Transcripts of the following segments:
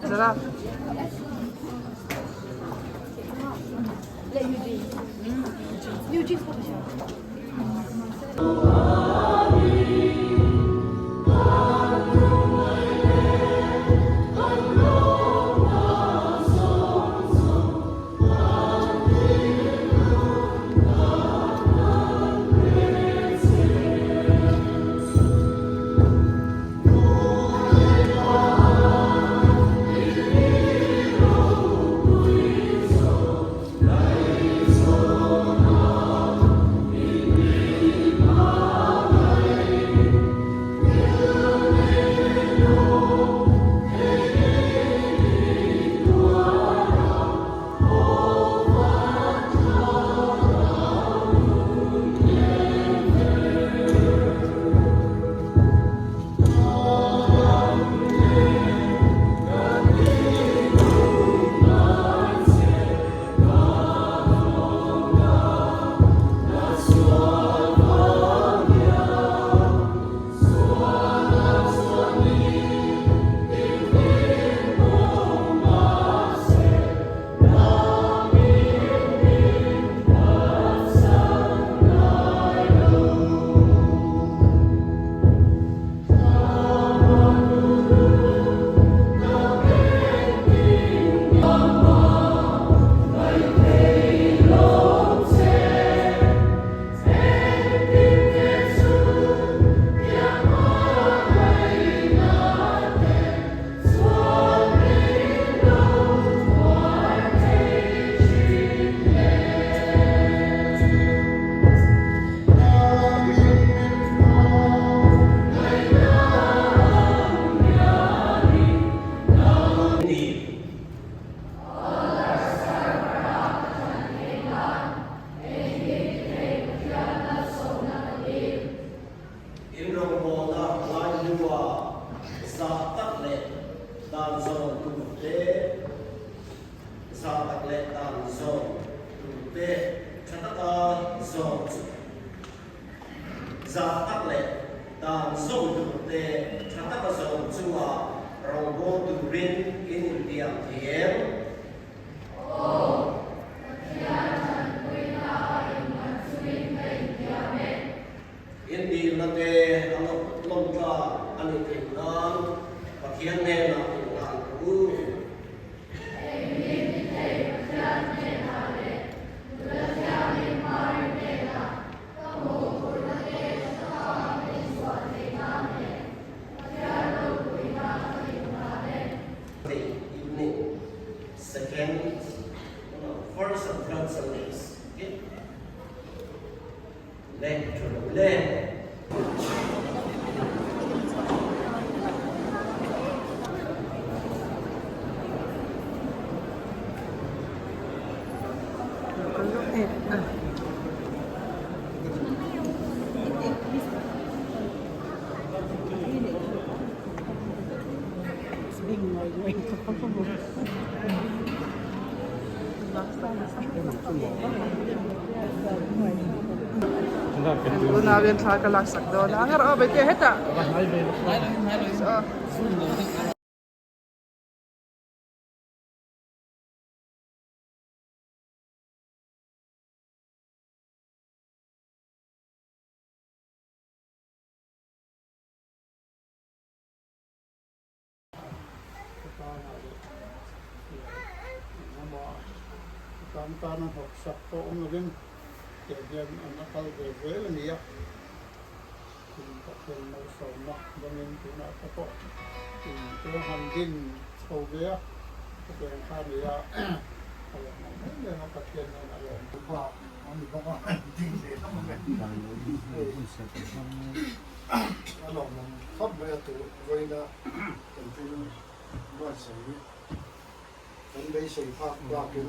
Zara. In rawngbawlna lai hlua zah tak leh dan zawm tur te, zah tak leh dan zawm tur te tha taka zawm chu zah tak leh dan zawm tur te tha taka zawm chunga rawngbâwl turin in intiam thei em? Aw, Pathian tanpuina a innghat chungin ka intiam e. In dilna te a lawm tlak a nih theih nan Pathian hnenah inngah rawh u. Engkim ti thei Pathian hnenah leh nula thianghlim Mari hnenah ka mawhphurhna te tha taka ka inchhuah theih nan leh Pathian ropuina ka inngah e. Evening, second, no, first and third Sundays. Okay? Le, thu lo le. Tunah hian thla ka laksak dawn a ngar aw bete hetah Khawtana leh engemaw tan tana hnawksak pawh awm lovin tiang hian an la kal ve zel a ni a. Tin, Pathian malsawmna dawngin tunah te pawh in te han din chho ve a, chutiang kha a ni a, a lawmawm em em a, Pathian hian a lawm. Pa a ni bawk a, ding ve hlauh ang e. A lawmawm khawp mai a tu vawiina kan thil buatsaih hi kan beisei phak bakin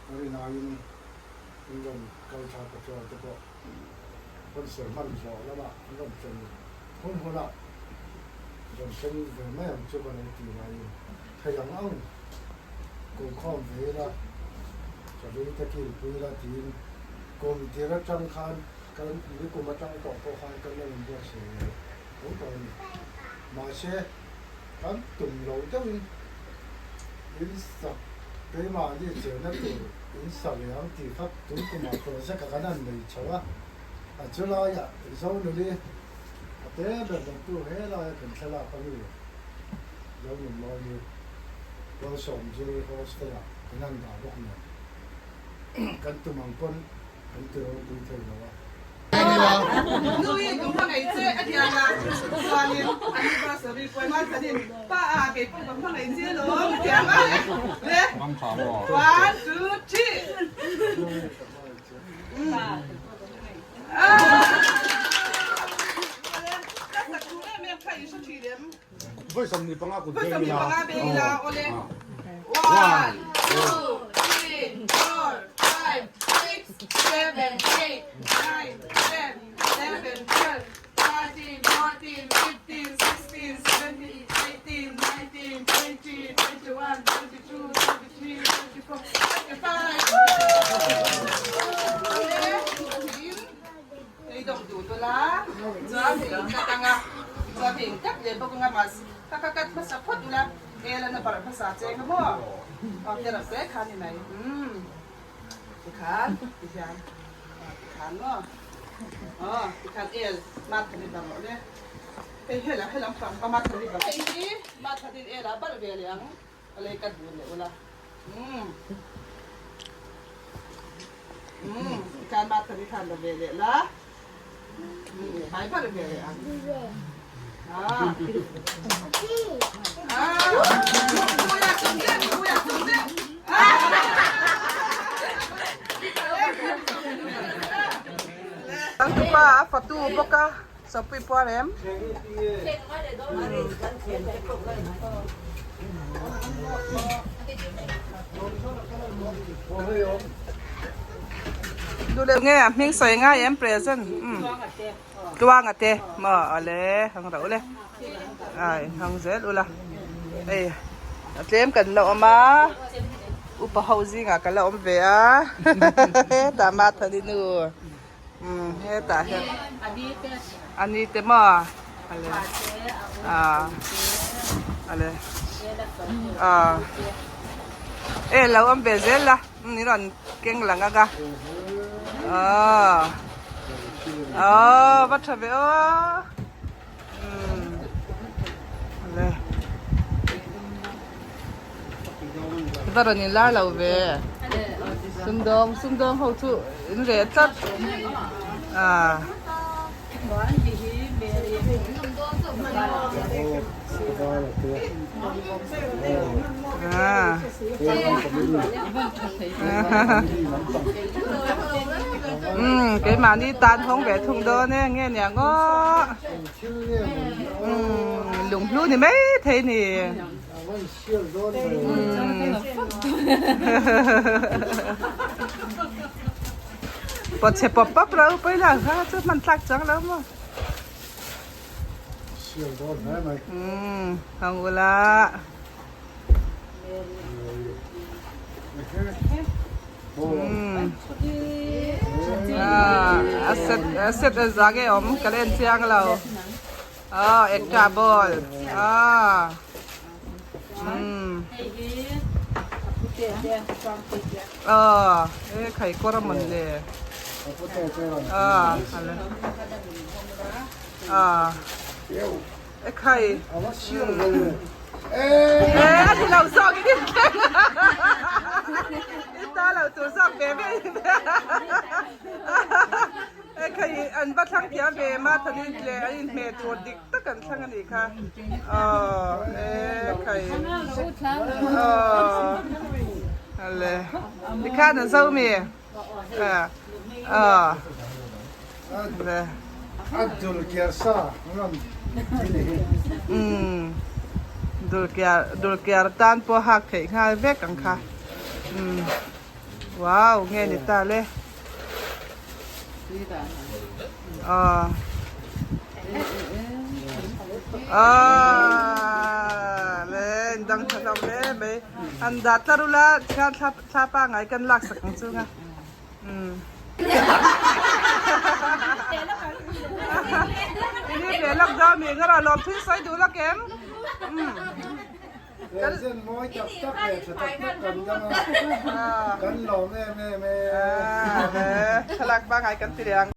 ka rinaiin an rawn kal tha patrol te pawh concert hman zawh lamah an rawn chen hun hunah rawn thleng ve mai ang chu ka lo ti laiin thei ang ang Kawngkhawm ve ila, ka vei te kilpui ila tiin kum tir atang khan. Kan nikum atang tawh pawh khan kan lo inbuatsaih ve tho tawh a ni. Mahse, kan tum lo deuhin in sak keimahni chenna tur in sa ve ang tih kha tun kumah project ah kan han nei chho a, a chu laiah Zonuni a te ber dangtu he laia kan thlalak a mi Zonunmawi hi Kawlsawmzil Hostel-ah kan han dah bawk nen kan tum ang pawn An ti ropui thei lo a. Nui kum hmangaih che a hian a, chuanin anniversary pawh emaw thanin pa a kei pawh ka hmangaih che alawm a ti ang a le one two three ka sak duh em em kha in hre thin em. Vawi 25 kut beng ila. Vawi 25 beng ila awle. One, two, three, four, five, six, seven, eight, nine, ten, eleven, twelve, thirteen, fourteen, fifteen, sixteen, seventeen, eighteen, nineteen, 20, 21, 22, 23, 24, 25. Awle, in. Ei dawk duh dul a, chuan hei in cut anga, chuan hei in cut leh bawk anga mahse ka ka cut hmasa phawt ula el an a barh hmasa che kha maw aw te rawh se khan ni mai umm tikhan tihian aw tikhan maw aw tikhan el mathan i barh rawh le hei helam helam pang a mathan i barh hei hi mathan in el ah barh ve leh ang a lei cut dun leh ula. Umm tikhan mah thari khan la ve leh la hmai bar ve leh ang Tupa a fatu bawk a Sawpui puar em? Duh nge a hming sawi ngai em present umm tluanga te maw awle hang rauh le ai hang zel ula hei a tlem kan la awm a upa ho zingah ka la awm ve a hetah Mathani nu. Umm hetah hian a ni te maw ale ah ale ah e lo awm ve zel la ni rawn keng lang anga ah ah va tha ve aw umm ale va rawn in lar lo ve sumdawng sumdawng ho chu in reh tlat ah. Umm keimahni tan hawng ve thung dawn e nge niang aw umm lunghlu ni maithei ni. Pawt chhe pawp pawp lo pawi la kha chu hman tlak chang lo maw. Umm hang ula. Umm ah a set a set a za nge awm ka la en chiang lo. Aw ekta ball ah umm aw e khai kawr a mawn le ah ah e khai e a ti lo zawk in thleng i ta lo tur zawk ve ve Hei kha i an va thlang thiam ve em a, thanin tle an inhmeh tur dik tak an thlang a nih kha. Aw e khai aw ale tikhan an zo mi aw ale umm dulkiar dulkiar tan pawh hak theih nghal vek ang kha umm wow nge ni ta le. Le dang tha hlawm hle mai an dah tlar ula tikhan thla pangai kan lak sak ang chu nga. mi ngara lawm thil sawi duh lak em? Present mawi tak tak leh tha tak tak kan dang a, kan lawm em em e. Thlalak pangai kan ti leh ang.